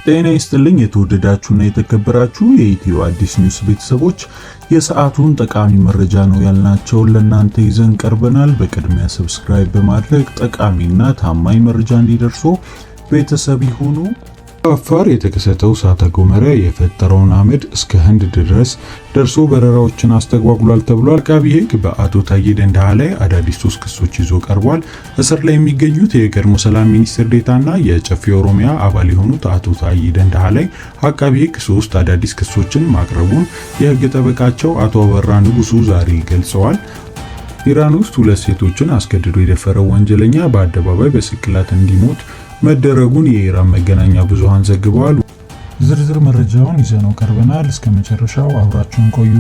ጤና ይስጥልኝ የተወደዳችሁና የተከበራችሁ የኢትዮ አዲስ ኒውስ ቤተሰቦች፣ የሰዓቱን ጠቃሚ መረጃ ነው ያልናቸውን ለእናንተ ይዘን ቀርበናል። በቅድሚያ subscribe በማድረግ ጠቃሚና ታማኝ መረጃ እንዲደርሶ ቤተሰብ ይሁኑ። በአፋር የተከሰተው እሳተ ገሞራ የፈጠረውን አመድ እስከ ህንድ ድረስ ደርሶ በረራዎችን አስተጓጉሏል ተብሏል። አቃቢ ህግ በአቶ ታዬ ደንደዓ ላይ አዳዲስ 3 ክሶች ይዞ ቀርቧል። እስር ላይ የሚገኙት የቀድሞ ሰላም ሚኒስትር ዴኤታና የጨፌ ኦሮሚያ አባል የሆኑት አቶ ታዬ ደንደዓ ላይ አቃቢ ህግ 3 አዳዲስ ክሶችን ማቅረቡን የህግ ጠበቃቸው አቶ አበራ ንጉሱ ዛሬ ገልጸዋል። ኢራን ውስጥ 2 ሴቶችን አስገድዶ የደፈረው ወንጀለኛ በአደባባይ በስቅላት እንዲሞት መደረጉን የኢራን መገናኛ ብዙሃን ዘግበዋል። ዝርዝር መረጃውን ይዘነው ቀርበናል። እስከ መጨረሻው አብራችሁን ቆዩ።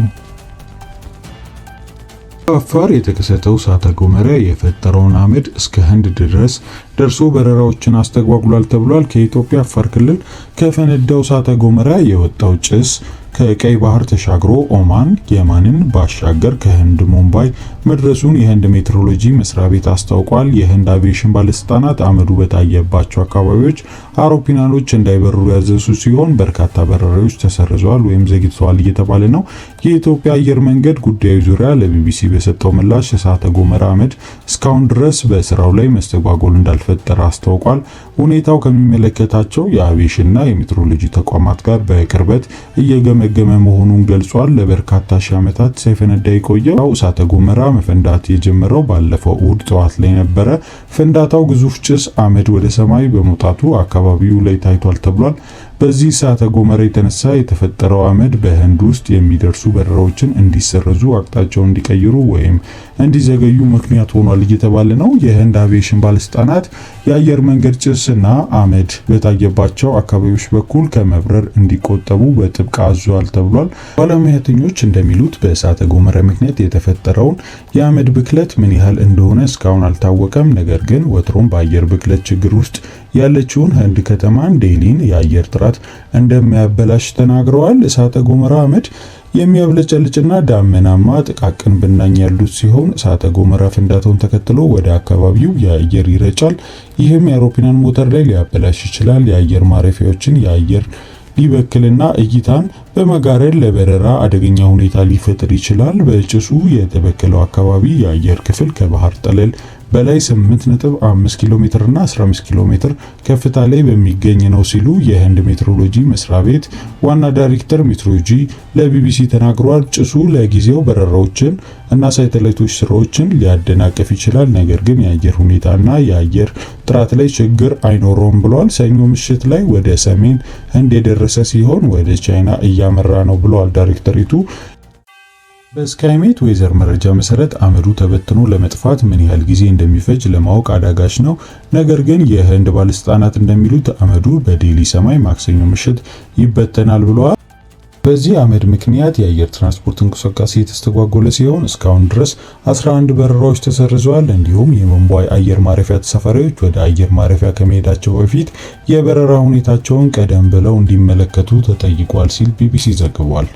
በአፋር የተከሰተው እሳተ ገሞራ የፈጠረውን አመድ እስከ ህንድ ድረስ ደርሶ በረራዎችን አስተጓጉሏል ተብሏል። ከኢትዮጵያ አፋር ክልል ከፈነዳው እሳተ ገሞራ የወጣው ጭስ ከቀይ ባህር ተሻግሮ ኦማን፣ የማንን ባሻገር ከህንድ ሙምባይ መድረሱን የህንድ ሜትሮሎጂ መስሪያ ቤት አስታውቋል። የህንድ አቪዬሽን ባለስልጣናት አመዱ በታየባቸው አካባቢዎች አውሮፕላኖች እንዳይበሩ ያዘዙ ሲሆን በርካታ በረራዎች ተሰርዘዋል ወይም ዘግይተዋል እየተባለ ነው። የኢትዮጵያ አየር መንገድ ጉዳዩ ዙሪያ ለቢቢሲ በሰጠው ምላሽ እሳተ ገሞራ አመድ እስካሁን ድረስ በስራው ላይ መስተጓጎል እንዳልፈጠረ አስታውቋል። ሁኔታው ከሚመለከታቸው የአቪዬሽንና የሜትሮሎጂ ተቋማት ጋር በቅርበት እየገመገመ መሆኑን ገልጿል። ለበርካታ ሺህ ዓመታት ሳይፈነዳ የቆየው እሳተ ገሞራ መፈንዳት የጀመረው ባለፈው እሁድ ጠዋት ላይ ነበረ። ፍንዳታው ግዙፍ ጭስ አመድ ወደ ሰማይ በመውጣቱ አካባቢው ላይ ታይቷል ተብሏል። በዚህ እሳተ ገሞራ የተነሳ የተፈጠረው አመድ በህንድ ውስጥ የሚደርሱ በረራዎችን እንዲሰረዙ፣ አቅጣጫውን እንዲቀይሩ ወይም እንዲዘገዩ ምክንያት ሆኗል እየተባለ ነው። የህንድ አቪዬሽን ባለስልጣናት የአየር መንገድ ጭስና አመድ በታየባቸው አካባቢዎች በኩል ከመብረር እንዲቆጠቡ በጥብቅ አዟል ተብሏል። ባለሙያተኞች እንደሚሉት በእሳተ ገሞራ ምክንያት የተፈጠረውን የአመድ ብክለት ምን ያህል እንደሆነ እስካሁን አልታወቀም። ነገር ግን ወትሮም በአየር ብክለት ችግር ውስጥ ያለችውን ህንድ ከተማን ዴሊን የአየር ጥራት እንደሚያበላሽ ተናግረዋል። እሳተ ገሞራ አመድ የሚያብለጨልጭና ዳመናማ ጥቃቅን ብናኝ ያሉት ሲሆን እሳተ ገሞራ ፍንዳታውን ተከትሎ ወደ አካባቢው የአየር ይረጫል። ይህም የአውሮፕላን ሞተር ላይ ሊያበላሽ ይችላል። የአየር ማረፊያዎችን የአየር ሊበክልና እይታን በመጋረድ ለበረራ አደገኛ ሁኔታ ሊፈጥር ይችላል። በጭሱ የተበከለው አካባቢ የአየር ክፍል ከባህር ጠለል በላይ 8.5 ኪሎ ሜትር እና 15 ኪሎ ሜትር ከፍታ ላይ በሚገኝ ነው ሲሉ የህንድ ሜትሮሎጂ መስሪያ ቤት ዋና ዳይሬክተር ሜትሮሎጂ ለቢቢሲ ተናግሯል። ጭሱ ለጊዜው በረራዎችን እና ሳተላይቶች ስራዎችን ሊያደናቅፍ ይችላል፣ ነገር ግን የአየር ሁኔታና የአየር ጥራት ላይ ችግር አይኖረውም ብሏል። ሰኞ ምሽት ላይ ወደ ሰሜን ህንድ የደረሰ ሲሆን ወደ ቻይና እያመራ ነው ብለዋል ዳይሬክተሪቱ። በስካይሜት ዌዘር መረጃ መሰረት አመዱ ተበትኖ ለመጥፋት ምን ያህል ጊዜ እንደሚፈጅ ለማወቅ አዳጋች ነው። ነገር ግን የህንድ ባለስልጣናት እንደሚሉት አመዱ በዴሊ ሰማይ ማክሰኞ ምሽት ይበተናል ብለዋል። በዚህ አመድ ምክንያት የአየር ትራንስፖርት እንቅስቃሴ የተስተጓጎለ ሲሆን እስካሁን ድረስ 11 በረራዎች ተሰርዘዋል። እንዲሁም የሙምባይ አየር ማረፊያ ተሳፋሪዎች ወደ አየር ማረፊያ ከመሄዳቸው በፊት የበረራ ሁኔታቸውን ቀደም ብለው እንዲመለከቱ ተጠይቋል ሲል ቢቢሲ ዘግቧል።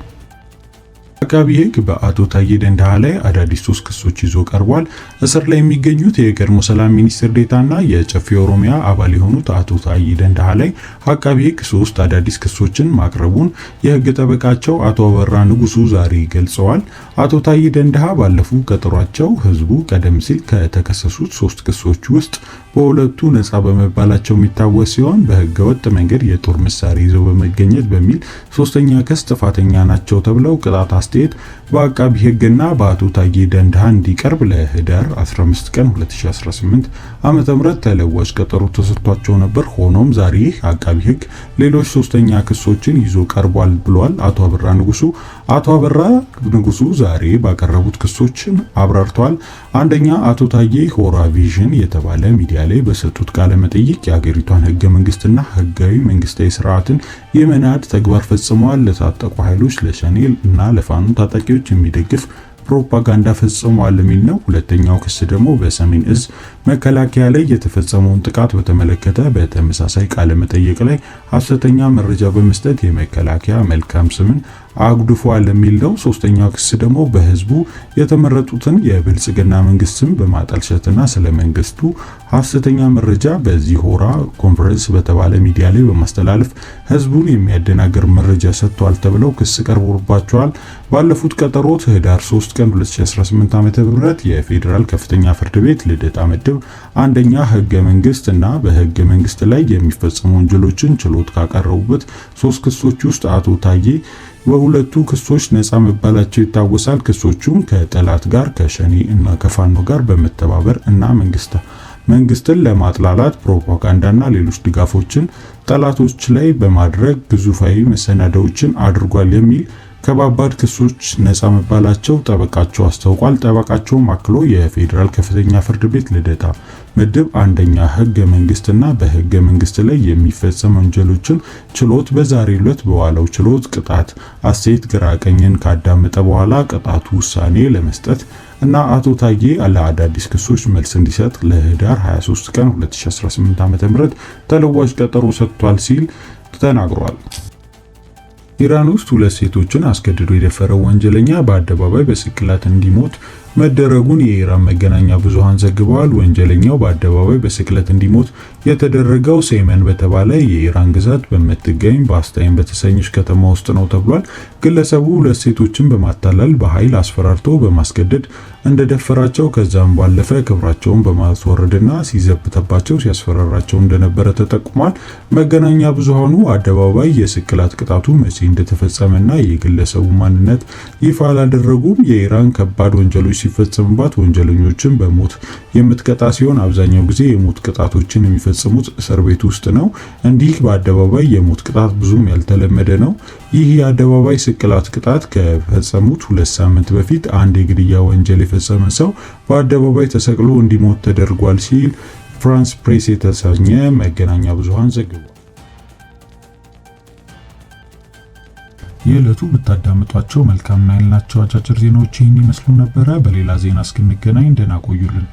አቃቢ ህግ በአቶ ታዬ ደንደዓ ላይ አዳዲስ 3 ክሶች ይዞ ቀርቧል። እስር ላይ የሚገኙት የቀድሞ ሰላም ሚኒስትር ዴኤታና የጨፌ ኦሮሚያ አባል የሆኑት አቶ ታዬ ደንደዓ ላይ አቃቢ ህግ 3 አዳዲስ ክሶችን ማቅረቡን የህግ ጠበቃቸው አቶ አበራ ንጉሱ ዛሬ ገልጸዋል። አቶ ታዬ ደንደዓ ባለፉ ቀጠሯቸው ህዝቡ ቀደም ሲል ከተከሰሱት 3 ክሶች ውስጥ በሁለቱ ነፃ በመባላቸው የሚታወስ ሲሆን በህገወጥ መንገድ የጦር መሳሪያ ይዘው በመገኘት በሚል 3ኛ ክስ ጥፋተኛ ናቸው ተብለው ቅጣት አስተያየት በአቃቢ ህግና በአቶ ታዬ ደንደዓ እንዲቀርብ ለህዳር 15 ቀን 2018 ዓ.ም ተለዋጭ ቀጠሮ ተሰጥቷቸው ነበር። ሆኖም ዛሬ አቃቢ ህግ ሌሎች 3ኛ ክሶችን ይዞ ቀርቧል ብሏል አቶ አበራ ንጉሱ። አቶ አበራ ንጉሱ ዛሬ ባቀረቡት ክሶችን አብራርተዋል። አንደኛ፣ አቶ ታዬ ሆራ ቪዥን የተባለ ሚዲያ ላይ በሰጡት ቃለ መጠይቅ የሀገሪቷን ህገ መንግስትና ህጋዊ መንግስታዊ ስርዓትን የመናድ ተግባር ፈጽመዋል፣ ለታጠቁ ኃይሎች ለሸኔ እና ለፋኖ ታጣቂዎች የሚደግፍ ፕሮፓጋንዳ ፈጽመዋል የሚል ነው። ሁለተኛው ክስ ደግሞ በሰሜን እዝ መከላከያ ላይ የተፈጸመውን ጥቃት በተመለከተ በተመሳሳይ ቃለ መጠይቅ ላይ ሐሰተኛ መረጃ በመስጠት የመከላከያ መልካም ስምን አጉድፏል የሚል ነው። ሶስተኛው ክስ ደግሞ በህዝቡ የተመረጡትን የብልጽግና መንግስት ስም በማጠልሸትና ስለ መንግስቱ ሐሰተኛ መረጃ በዚህ ሆራ ኮንፈረንስ በተባለ ሚዲያ ላይ በማስተላለፍ ህዝቡን የሚያደናግር መረጃ ሰጥቷል ተብለው ክስ ቀርቦባቸዋል። ባለፉት ቀጠሮት ህዳር 3 ቀን 2018 ዓ.ም የፌዴራል ከፍተኛ ፍርድ ቤት ልደታ ምድብ አንደኛ ህገ መንግስት እና በህገ መንግስት ላይ የሚፈጸሙ ወንጀሎችን ችሎት ካቀረቡበት ሶስት ክሶች ውስጥ አቶ ታዬ በሁለቱ ክሶች ነፃ መባላቸው ይታወሳል። ክሶቹም ከጠላት ጋር፣ ከሸኔ እና ከፋኖ ጋር በመተባበር እና መንግስትን ለማጥላላት ፕሮፓጋንዳና ሌሎች ድጋፎችን ጠላቶች ላይ በማድረግ ግዙፋዊ መሰናዶዎችን አድርጓል የሚል ከባባድ ክሶች ነፃ መባላቸው ጠበቃቸው አስታውቋል። ጠበቃቸውም አክሎ የፌዴራል ከፍተኛ ፍርድ ቤት ልደታ ምድብ አንደኛ ህገ መንግስትና በህገ መንግስት ላይ የሚፈጸም ወንጀሎችን ችሎት በዛሬው ዕለት በዋለው ችሎት ቅጣት አስተያየት ግራ ቀኝን ካዳመጠ በኋላ ቅጣቱ ውሳኔ ለመስጠት እና አቶ ታዬ ለአዳዲስ ክሶች መልስ እንዲሰጥ ለህዳር 23 ቀን 2018 ዓ.ም ተለዋጭ ቀጠሮ ሰጥቷል ሲል ተናግሯል። ኢራን ውስጥ ሁለት ሴቶችን አስገድዶ የደፈረው ወንጀለኛ በአደባባይ በስቅላት እንዲሞት መደረጉን የኢራን መገናኛ ብዙሃን ዘግበዋል። ወንጀለኛው በአደባባይ በስቅለት እንዲሞት የተደረገው ሴመን በተባለ የኢራን ግዛት በምትገኝ ባስታይን በተሰኘች ከተማ ውስጥ ነው ተብሏል። ግለሰቡ ሁለት ሴቶችን በማታለል በኃይል አስፈራርቶ በማስገደድ እንደደፈራቸው ከዛም ባለፈ ክብራቸውን በማስወረድና ሲዘብተባቸው ሲያስፈራራቸው እንደነበረ ተጠቁሟል። መገናኛ ብዙሃኑ አደባባይ የስቅላት ቅጣቱ መቼ እንደተፈጸመና የግለሰቡ ማንነት ይፋ አላደረጉም። የኢራን ከባድ ወንጀሎች ሲፈጸምባት ወንጀለኞችን በሞት የምትቀጣ ሲሆን አብዛኛው ጊዜ የሞት ቅጣቶችን የሚፈጽሙት እስር ቤት ውስጥ ነው። እንዲህ በአደባባይ የሞት ቅጣት ብዙም ያልተለመደ ነው። ይህ የአደባባይ ስቅላት ቅጣት ከፈጸሙት 2 ሳምንት በፊት አንድ የግድያ ወንጀል የፈጸመ ሰው በአደባባይ ተሰቅሎ እንዲሞት ተደርጓል ሲል ፍራንስ ፕሬስ የተሰኘ መገናኛ ብዙሃን ዘግቧል። የዕለቱ ብታዳምጧቸው መልካም ያልናቸው አጫጭር ዜናዎች ይህን ይመስሉ ነበረ። በሌላ ዜና እስክንገናኝ ደህና ቆዩልን።